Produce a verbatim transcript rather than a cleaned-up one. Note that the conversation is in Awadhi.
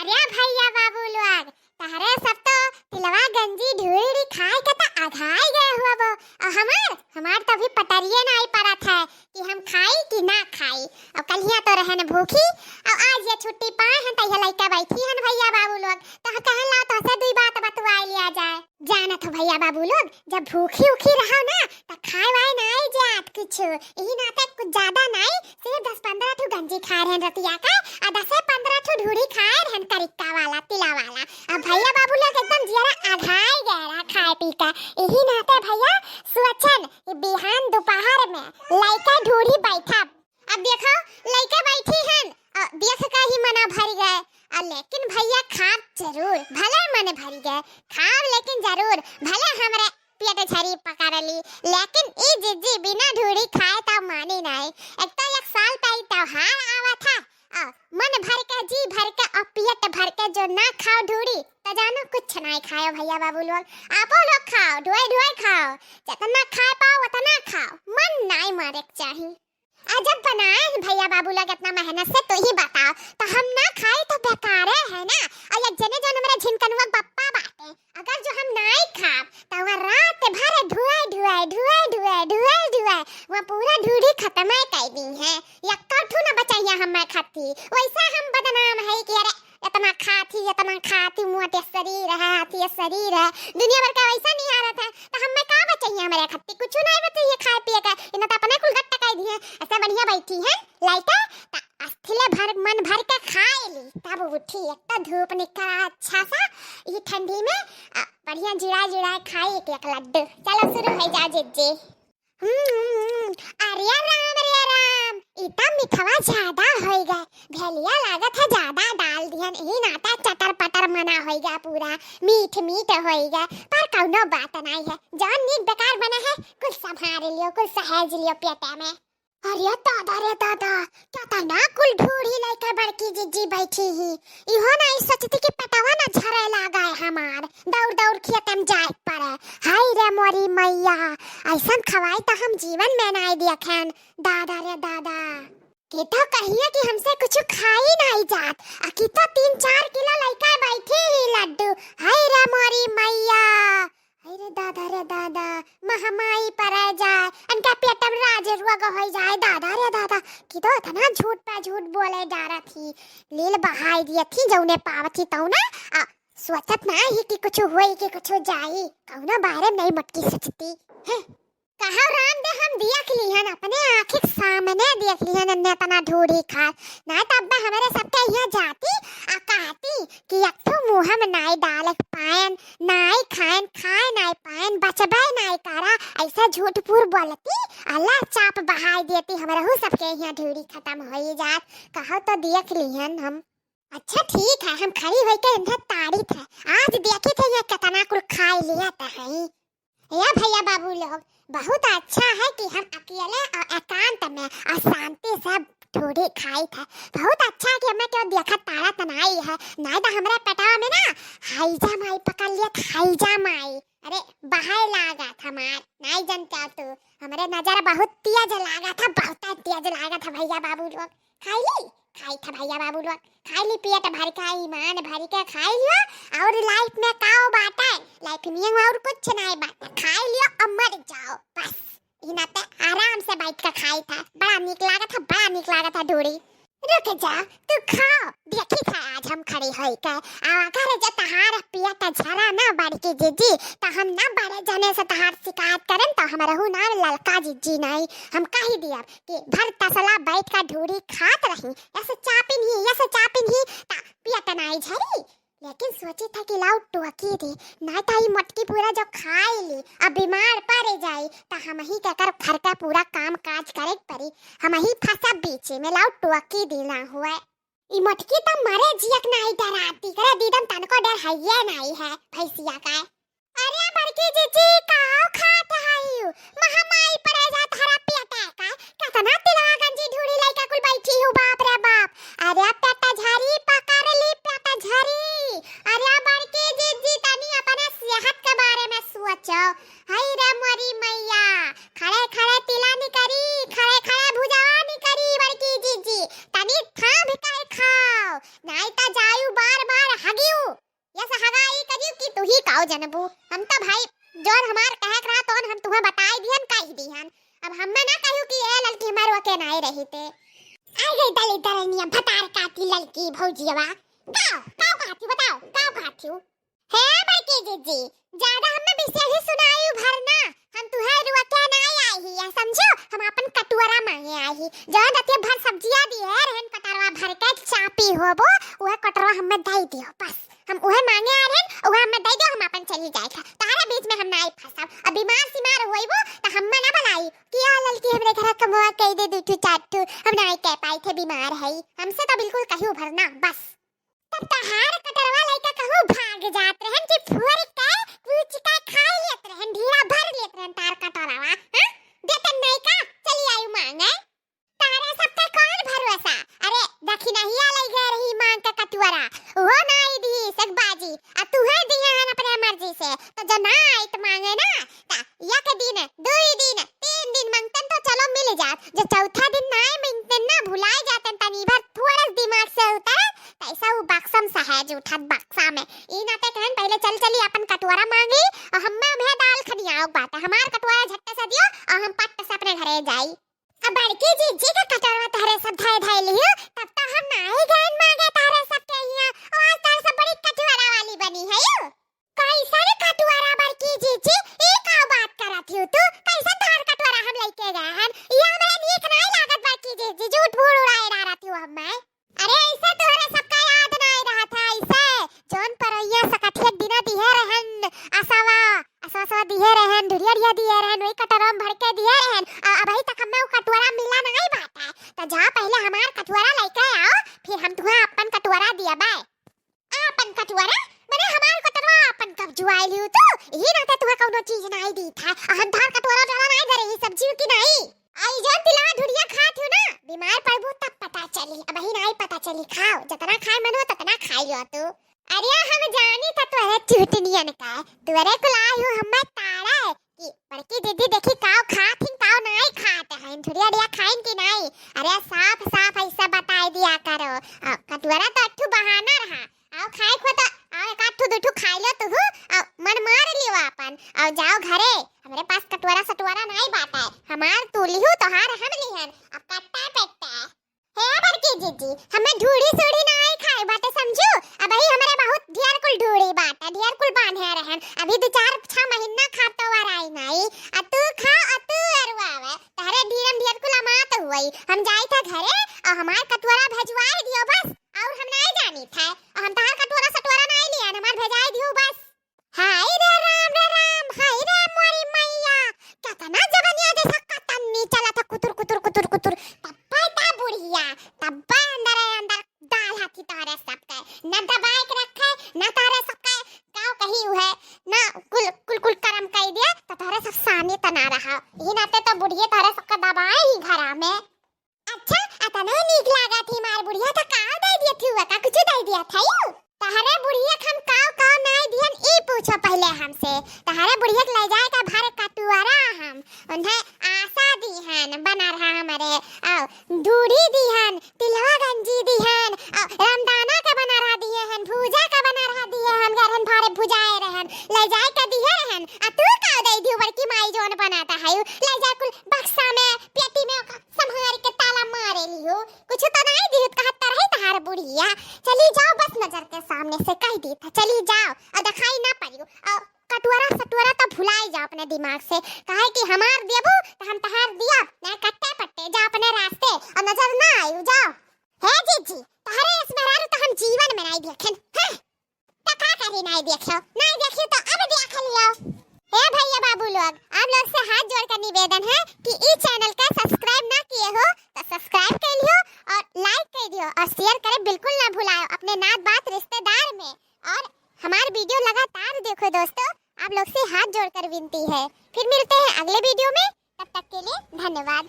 या भइया बाबू लोग, तहरे सब तो तिलवा गंजी ढूढ़ी खाए के त अघाई गए हुआ बो। और हमार, हमार तो अभी पटरिये नाई परत है कि हम खाई कि ना खाई। और कलिया तो रहन भूखी, और आज ये छुट्टी पाए हैं तो ये लइका बैठी हन भइया बाबू लोग, तो हम कहन लाओ तोहसे दुई बात बतुआई लिया जाए। जानत हो भइया बाबू लोग, जब भूखी उखी रहो ना, त खाए वाए नाई जात कुछ। यही नाते कुछ ज्यादा नाई, सिर्फ दस पन्द्रह ठो गंजी खाए रहन रतिया का, आ दसे पन्द्रह ठो ढूढ़ी खाए रहन करिक्का वाला, तिला वाला। अब भइया बाबू लोग एकदम जियरा अघाई गए रहा खाए पी का। यही नाते भइया सोचन कि बिहान दोपहर में लइका ढूढ़ी बैठब। अब देखो, लइके बैठी हन, अ, देख के ही मना भर गए। अ, लेकिन भइया खाब जरूर, भले मन भर गए, खाब लेकिन जरूर, भले हमरे पेट झरी पकड़ ली, लेकिन ई जिज्जी बिना ढूढ़ी खाए त मानी नहीं। एक तो एक साल पे ई त्योहार आवत है, अ, मन भर के, जी भर के, अ, पेट भर के जो ना खाओ ढूढ़ी, त जानो कुछ नहीं खाओ भइया बाबू लोग। आपो लोग खाओ, ढोए ढोए खाओ, जितना खाए पाओ उतना खाओ, मन नहीं मारे के चाही। आ जब बनाए हैं भइया बाबू लोग इतना मेहनत से, तो ही बताओ, तो हम ना खाई तो बेकारे है ना। और एक जने जौन हमारे झिनकनुआ बप्पा बाटे, अगर जो हम नाई खाब, तो वहाँ रात भर ढुआई, ढुआई, ढुआई, ढुआई, ढुआई, ढुआई, वहाँ पूरा ढूढ़ी खत्म कर दी है। एक ठू ना बचैया हमें खत्ती, वैसा हम बदनाम है कि अरे इतना खाती, इतना खाती, मोटे शरीर है, हाथी शरीर है, दुनिया भर का वैसा नहीं आ रहा था। तो हमें का बचैया हमारे खत्ती, कुछ नहीं बचैया खाए पिए का, इन्हें तो अपने कुल गट्टा कर दिए। ऐसा बढ़िया बैठी है लाइटा, ता अस्थिले भर, मन भर के खाए ली, तब उठी। एक तो धूप निकला अच्छा सा, ये ठंडी में, आ, बढ़िया जुड़ा जुड़ा खाई एक एक लड्डू। चलो शुरू हो जा जिज्जी। हम्म, अरे राम, अरे राम, ई त मिठवा ज्यादा होई गए। भेलिया लागत है ज्यादा डाल दिहन, यही नाते चटर पटर मना होई गए, पूरा मीठ मीठ होई गए। पर कौनो बात नहीं है, जौन नीक बेकार बना है, कुल संभाल लियो, कुल सहेज लियो पेटा में। अरे दादा रे दादा, केतना कुल ढूढ़ी लइके बड़की जिज्जी बैठी ही। इहो नहीं सोचती कि पेटवा न झरे लागे हमार, दौड़ दौड़ खेते में जाए के पड़े। हाय रे मोरी मैया, ऐसन खवाई तो हम जीवन में नहीं देखेन। दादा रे दादा, की तो कहिए कि हमसे कुछ खाई नहीं जात, आ की तो तीन चार किलो लइके बैठी ही लड्डू। हाय रे मोरी मैया, हाय रे दादा रे दादा, महमाई परे जाए, इनका पेट में राज रोग होई जाए, दादा रे दादा, की तो इतना झूठ पे झूठ बोले जा रहा थी, लील बहाई दिए थी, जौने पावत थी तौना, आ, सोचत ना ही कि कुछ होई कि कुछ जाई, कौनो बारे में नहीं मटकी सोचती। हैं? कहो राम दे, हम देख लिहन, अपने आँखी के सामने देख लिहन, अन्य तना ढूढ़ी खात, ना तब हमरे सबके यहाँ जाती, आ कहती कि एक ठो मुँह में नाई डाले के पाएन, नाई खाएन, खाए नाई पाएन, बचबे नाई करा, ऐसा झूठ फूर बोलती, अल्लाह चाप बहाई देती, हमरहू सबके यहाँ ढूढ़ी खत्म होई जात। कहो तो देख लिहन हम। अच्छा ठीक है, हम खड़ी होई के इन्हें ताड़ी थे, आज देखी थे ये कितना कुल खाई लिया त है। या भइया बाबू लोग, बहुत अच्छा है कि हम अकेले और एकांत में और शांति से ढूढ़ी खाई थे। बहुत अच्छा है कि हमें क्यों देखा तारा तनाई है, नहीं तो हमरे पेटवा में ना हाइजा माई पकड़ लिया था, हाइजा माई। अरे बाहर लागा था मार, नहीं जानता तू, हमरे नजर बहुत तेज लागा था, बहुत तेज लागा था भइया बाबू लोग। खाई ली, खाई था भइया बाबू लोग, खाई ली पेट भर के, ईमान भर के खाई लियो। और लाइफ में काओ बाटे, लाइफ में और कुछ नहीं बाटे, खाई लियो और मर जाओ बस। इना पे आराम से बैठ के खाई था, बड़ा नीक लागत है, बड़ा नीक लागत है ढूढ़ी। रुक जा, तू खाओ, देखी था आज हम खड़ी होई के। आ अगर जे तहार पेट झरा ना बड़की जिज्जी, तो हम ना बड़े जने से तहार शिकायत करन, तो हमरहू नाम ललका जिज्जी नहीं। हम कही दियब कि भर तसला बैठ के ढूढ़ी खात रही, ऐसे चापिन ही, ऐसे चापिन ही, ता पेट नाई झरी। लेकिन सोची था कि लाओ टोकी दी, ना तो ई मोटकी पूरा जो खाई ली, अब बीमार पड़ जाई, तो हम ही के कर घर का पूरा काम काज करे के पड़ी, हम ही फंसा बीच में, लाओ टोकी दी ना हुए। ई मोटकी तो मरे जियक नाई डराती, करे दीदम तनको डर हइये नाई है भैंसिया का। अरे बड़की जिज्जी, काओ खात हइउ? महमाई परे जात हरा पियता का? कतना तिलवा गंजी ढूढ़ी लइका कुल बैठी हूँ, बाप रे बाप। अरे पेट झरी पकड़ ली, पेट झरी। अरे बड़की जिज्जी, तनी अपने सेहत के बारे में सोचो। हई रे मोरी मैया, खड़े खड़े तिला निकरी, खड़े खड़े भुजवा निकरी, बड़की जिज्जी, तनी थाम के खाओ, नाई त जायु बार बार काउ जनबू। हम तो भाई जौन हमार कहे के रहा तौन हम तुहें बताई दिहन, कही दिहन। अब हमें ना कहू कि ए ललकी हमार वके नाई रही ते। आई गई दलित दरनिया भतार काटी ललकी भौजियवा। काउ, काउ कहती बताओ, काउ कहती हूँ? हे बड़की जीजी, ज्यादा हमें विषय ही सुनाई उभर ना। हम तुहें रुआ के नाई आई ही, या समझो, हम अपन कटुअरा मांगे आई ही। जौन रतिया भर सब्जिया दिहे रहन कटरवा भर के चापी होबो, उहे कटरवा हमें दई दियो बस। हम उहे मांगे आ रहन, उहे हमें दई दियो, हम अपन चली जाए था। तारे बीच में हम नाई फंसब। अब बीमार सीमार होइबो त हमें ना बुलाई कि आ ललकी हमरे घर कमवा कई दे दू ठू चार ठू, हम नाई कह पाई थे बीमार है। हमसे तो बिल्कुल कहीं उभरना बस। तब तहार कटरवा लइका कहूँ भाग जात रहन कि फुअर के कूच के खाई लेत रहन, ढीला भर लेत रहन तार कटरवा, हाँ? देतन नहीं का? चली आयु मांगे। तारे सबके कौन भरोसा? अरे, दखिनहिया लइ गए रही मांग के कटुअरा, उहो नाई दी सकबाजी, आ तुहे दिहे हन अपने मर्जी से, तो जो ना आइत मांगे ना, ता एक दिन, दुई दिन, तीन दिन मांगतन तो चलो मिल जात। जो चौथा दिन नाई मांगतन ना, भुलाई जातन, तनी भर थोड़ा दिमाग से उतर, तैसा वो बक्सा में सहज उठत बक्सा में। ई नाते कहन पहले चल चली अपन कटुआरा मांगी, और हम्मे उम्हे दाल खनियाओ बात है। हमार कटुआरा झट्टे से दियो, और हम पट्ट से अपने घरे जाई। अब बड़की जीजी के कटोरवा तहरे सब धय धय लियो, तब तो हम नाई गयन मांगे तहरे सब के हिया। और आज तहरे सब बड़ी कटोरा वाली बनी है यू। कैसन कटोरा बड़की जीजी? ई का बात करत हियो तू? कैसन तहर कटोरा हम लइके गए हन? ई हमरे नीक नाई लागत बड़की जीजी, झूठ बूठ उड़ाए डारत हियो हम्मे। अरे ऐसे तोहरे सबका याद नाई रहत है, ऐसे जौन परैया सकठिया दिना दिहे रहन, असवा, असवा, असवा दिहे रहन, ढुरिया, ढुरिया दिहे रहन, वही कटोरा में भर के दिहे रहन। आ, अबही तक हम्मे उ कटोरा मिला नाई बाटे। त जा पहले हमार कटोरा लइके आओ, फिर हम तुहा अपन कटोरा दिया बाय। आपन कटुआरा? मने हमार कटुआरा आपन कब्जुआइल हिउ तू? यही नाते तुहे कौनो चीज नाई दीत है। आ हम तोहार कटुआरा डरा नाई धरे ही सब्जी की नाई। आई जौन तिलवा ढुरिया खात हिउ ना, बीमार पड़बू तब पता चली। अबही नाई पता चली, खाओ। जतना खाए मन हो ततना खाई लियो तू। अरे हम जानी था तोहरे चुटनियन का, तोहरे कुल आई हूँ हम्मे तारा कि बड़की दीदी देखी काव खात हिन, काव नाई खात हइन, ढुरिया ढुरिया खाइन कि नाई। अरे साफ साफ ऐसा बताई दिया करो। आ, कटुआरा तो अट्ठू बहाना रहा। आओ खाए को तो आओ एक आध ठू दू ठू खाई लो तुहू। आओ मन मार लियो आपन। आओ जाओ घरे। हमरे पास कटुआरा सटुआरा नाई बाटे। हमार तू लिहू तोहार हम लिहन। अब कट्टा पेट्टा। हे बड़की जीजी, हमें ढूढ़ी सूढ़ी नाई खाए बाटे, समझू? अबही हमरे बहुत ढेर कुल ढूढ़ी बाटे, ढेर कुल बांधे रहन। अभी दू चार छह महीना खाब तो वराई नाई। आ तू खा, आ तू अरुआवे। तहरे ढीरम ढेर कुल अमात हुई। हम जाई था घरे, और हमार कटुआरा भेजवाई दियो बस, और हम नाई जानी था। और हम तहार कटुआरा सटुआरा नाई लिया, हमार भेजाई दियो बस। हाय रे राम रे राम, हाय रे मोरी मैया, केतना जवनिया जैसा कतन्नी चलत है कुतुर कुतुर कुतुर कुतुर। तब्बे ता बुढ़िया, तब्बे अंदर अंदर डाल हाथी तोहरे सबके, न दबाए के रखे, न तोहरे सबके काव कही उहे, न कुल कुल कुल करम कई दिया, तो तोहरे सब सानी तना रहा। यही नाते तो बुढ़िया तोहरे सबके दबाए ही घरा में। अच्छा, अतनो नीक लागत ही मार बुढ़िया, त का दे दिया थी, का कुछ दे दिया था यू? तहरे बुढ़िया के हम काव काव नाई दिहन, ई पूछो पहले हमसे। तहरे बुढ़िया के ले जाए का भर कटुआरा हम, उन्हें आशा दिहन, बना रहा हमरे, आओ, ढूढ़ी दिहन, तिलवा गंजी दिहन, आओ, रामदाना के बना रहा दिए हन, भूजा के बना रहा दिए हन, गरहन भारे भुजाए रहन, ले जाए का दिए रहन, आ तू काव दे दियो बड़की माई जौन बनाता है, ले जा कुल बक्सा में, पेटी में ओका संभार के ताला मारे लियो। कुछ तो नाई दिहत कहत त रही तहार बुढ़िया। चली जाओ बस नजर के सामने से कह दी था, चली जाओ और दिखाई ना पड़ियो। और कटुआरा सटुआरा तो भुलाई जाओ अपने दिमाग से, काहे कि हमार देबू तो हम तहार दिया, ना कट्टे पट्टे जा अपने रास्ते और नजर ना आयु जाओ। हे जीजी, तहरे इस मेहरारू तो हम जीवन में नाई देखेन। हाँ। त का करी, नाई देखियो, नाई देखियो तो अब देख लियो। हे भैया बाबू लोग, आप लोग से हाथ जोड़कर निवेदन है कि ई चैनल का सब्सक्राइब ना किए हो तो सब्सक्राइब कर लियो और लाइक कर दियो और शेयर करे बिल्कुल ना भुलाओ अपने नात बात रिश्तेदार में। और हमार वीडियो लगातार देखो दोस्तों, आप लोग से हाथ जोड़कर विनती है। फिर मिलते हैं अगले वीडियो में, तब तक के लिए धन्यवाद।